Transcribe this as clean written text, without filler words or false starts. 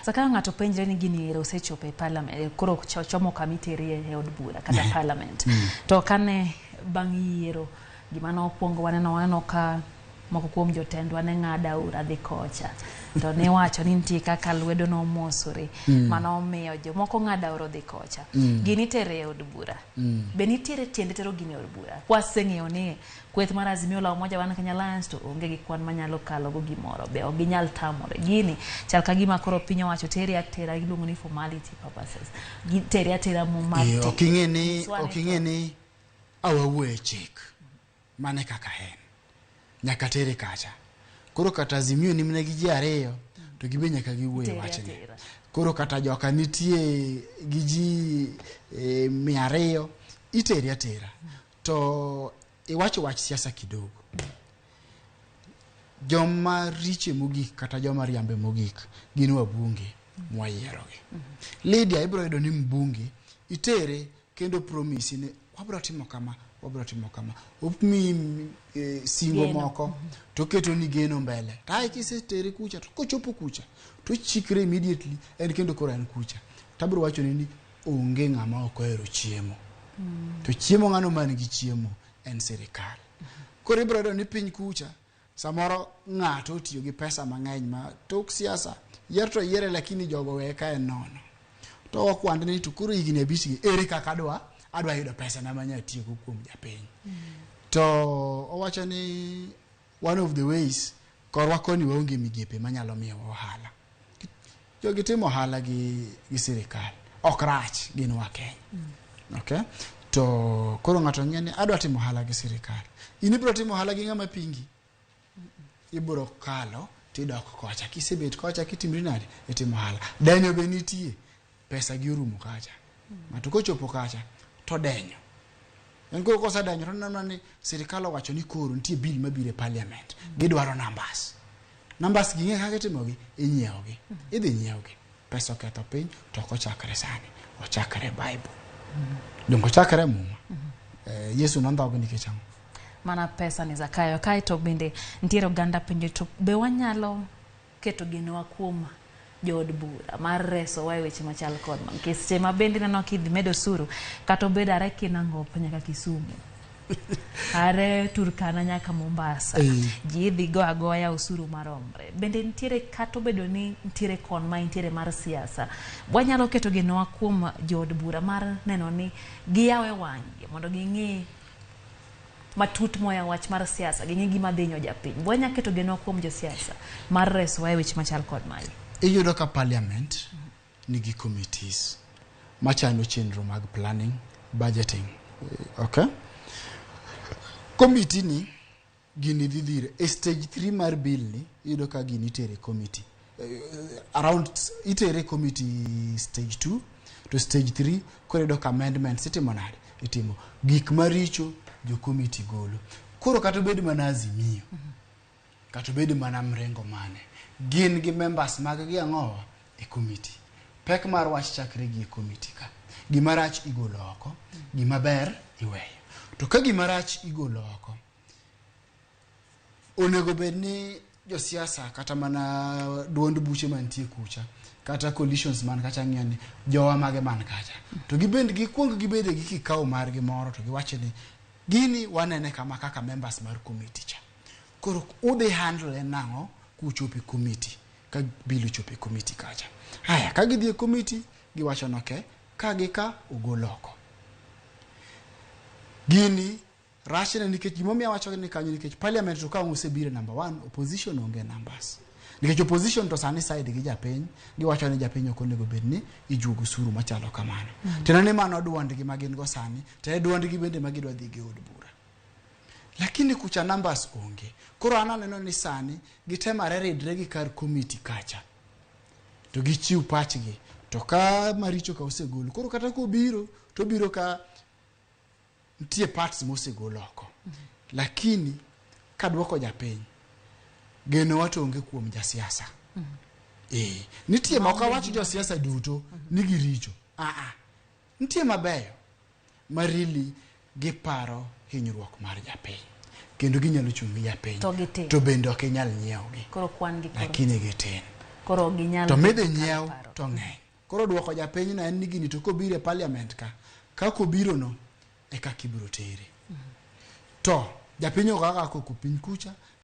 Zakayo, ng'ato penjre ni gini ero osechopo e parliament, koro chomo kama iterie e od bura kata parliament. To kane bang' yiero gima nokwongo waneno ka moko kuom jotendwa ne ng'ado aora dhi kocha, to niwacho ni nitie kaka lwedo nomosore mano omiyo jomoko ng'ado aora odhi kocha. Gini itere e od bura, be nitiere tiende tero gini e od bura? Kwaseng'eyo ni kweth mar Azimio la Umoja One Kenya Alliance to onge gi kwan manyalo kalo go gimoro, be ok ginyal tamore gini? Chal ka gima koro piny owacho tere atera, iluongo ni formality purposes, tere atera mo mar Ok ing'e ni Nyiswa ni ok ing'e ni awawuoye e chik mane kaka en nyaka tere kacha. Koro kata Azimio ni mana gi ji ariyo, to gibe nyaka giwuoye Tere wachni. atera. Koro kata joka nitie gi ji 200, itere atera. To iwacho wach siasa kidogo, joma riche mogik kata joma riambe mogik gin wabunge mwayierogi. Lydia, ibiro yudo ni mbunge itere kendo promise ni wabiro timo kama, wabiro timo kama, omiyi singo Geno. moko to oketo ni geno mbele. To ae kisetere kucha, to kochopo kucha to chikre immediately en kendo koro en kucha. Tabiro wachoni ni onge ng'ama ok ohero chiemo. To chiemo, ng'ano man gi chiemo en sirikal. Koro ibiro yudo ni piny kucha samoro ng'ato otiyo gi pesa mang'eny ma tok siasa yier to yiere, lakini jogo weye ka en nono to okwand ni to koro higni 5 gi ere kaka adwa yudo pesa na manya tiyogo kuom japiny. To owacho ni one of the ways korwa koni waonge migepe manyalo miyowa ohala. Jogi timo ohala gi sirikal ok rach, gin wa Kenya. Okay, to koro ng'ato ng'e ni adwa timo ohala gi sirikal, in ibiro timo ohala gi ng'ama pingi, ibiro kalo tidok kocha. Kisebet kocha kitimri nade, itimo ohala. Denyo be nitie, pesa gi orumo kacha. Ng'ato kochopo kacha to denyo en. Koro kosedenyo to neno ni sirikal owacho ni koro nitie bill mabiro e parliament, gidwaro numbers. Numbers gi ng'e kaka itimogi, inyiewogi, idhi nyiewgi. Pesa oketho piny. To ok ochakre sani, ochakre Bible. Donge ochakre e Muma? Yesu nondhog nikech ang'o? Mana pesa ni. Zakayo, kaeto bende nitiere oganda penjo, to be wanyalo keto genowa kuom jood bura mar resowa e weche machal kod ma? Nikech seche ma bende ineno kidhi med osuru, kata obed are Kinangop nyaka Kisumu, are Turkana nyaka Mombasa, ji idhi go agoya osuru maromre. Bende nitiere, kata obedo ni nitiere kon ma nitiere mar siasa, wanyalo keto genowa kuom jood bura mar neno ni giyawe wang'gi mondo ging'i matut moya wach mar siasa, ging'i gima dhi hinyo japiny? Wanya keto genowa kuom josiasa mar resowa e weche machal kod magi? Iyudo ka parliament nigi committees machano chenro mag planning, budgeting. Okay, committee ni gini dhi dhire e stage 3 mar bill ni. Iyudo ka gini itere committee around, itere committee stage 2 to stage 3. Koro iyudo ka amendments itimo nade, itimo gik maricho, jo committee golo. Koro kata obed mana Azimio, kata obed mana mrengo mane, gin gi members mag gi ang'owa e committee. Pek mar wach chakre gi e committee ka gima rach igolo oko, gima ber iweyo. To ka gima rach igolo oko, onego bed ni josiasa kata mana duond buche mantie kucha kata coalitions man kacha ng'iyo ni jowa mage man kacha, to gibend gikuong gibede gi kikao margi moro to giwacho ni gini wanene kama kaka members mar committee cha. Koro udhi handle nang'o kuchopo e committee? Ka bill ochopo e committee kacha, haya, ka gidhi e committee giwacho ni okay, ka gi ka ogol oko gini rachne. Nikech gimomiyo awacho ni kanyo, nikech parliament to ka osebiro, number one, opposition onge numbers, nikech opposition to sani side gi japiny. Giwacho ni japiny ok onego bed ni ijuogo osuru machalo kamano. Tiende ni mano duondgi ma gin go sani, to e duondgi bende ma gidwa dhi go e od bura, lakini kucha numbers onge. Koro an aneno ni sani gitemare ridre gi kar committee kacha to gichiw pachgi, to ka maricho ka osegol, koro kata kobiro to obiro ka nitie parts mosegol oko. Lakini kaduoko japiny, genowa to onge kuom jasiasa. Nitie ma ok awach josiasa duto ni giricho, aa, nitie mabeyo ma really giparo hinyruok mar japiny kendo ginyalo chung' gi japiny. To gitin. To bende ok inyal nyiewogi. Koro kwan gi koro Lakini gitin. Koro ok ginyal To bedo midhi kar nyiew paro. to ng'eny. Koro duoko japinyno en ni gini to kobiro e parliament ka, kaka obirono e kaka ibiro tere. To japiny ok kaka koko piny kucha.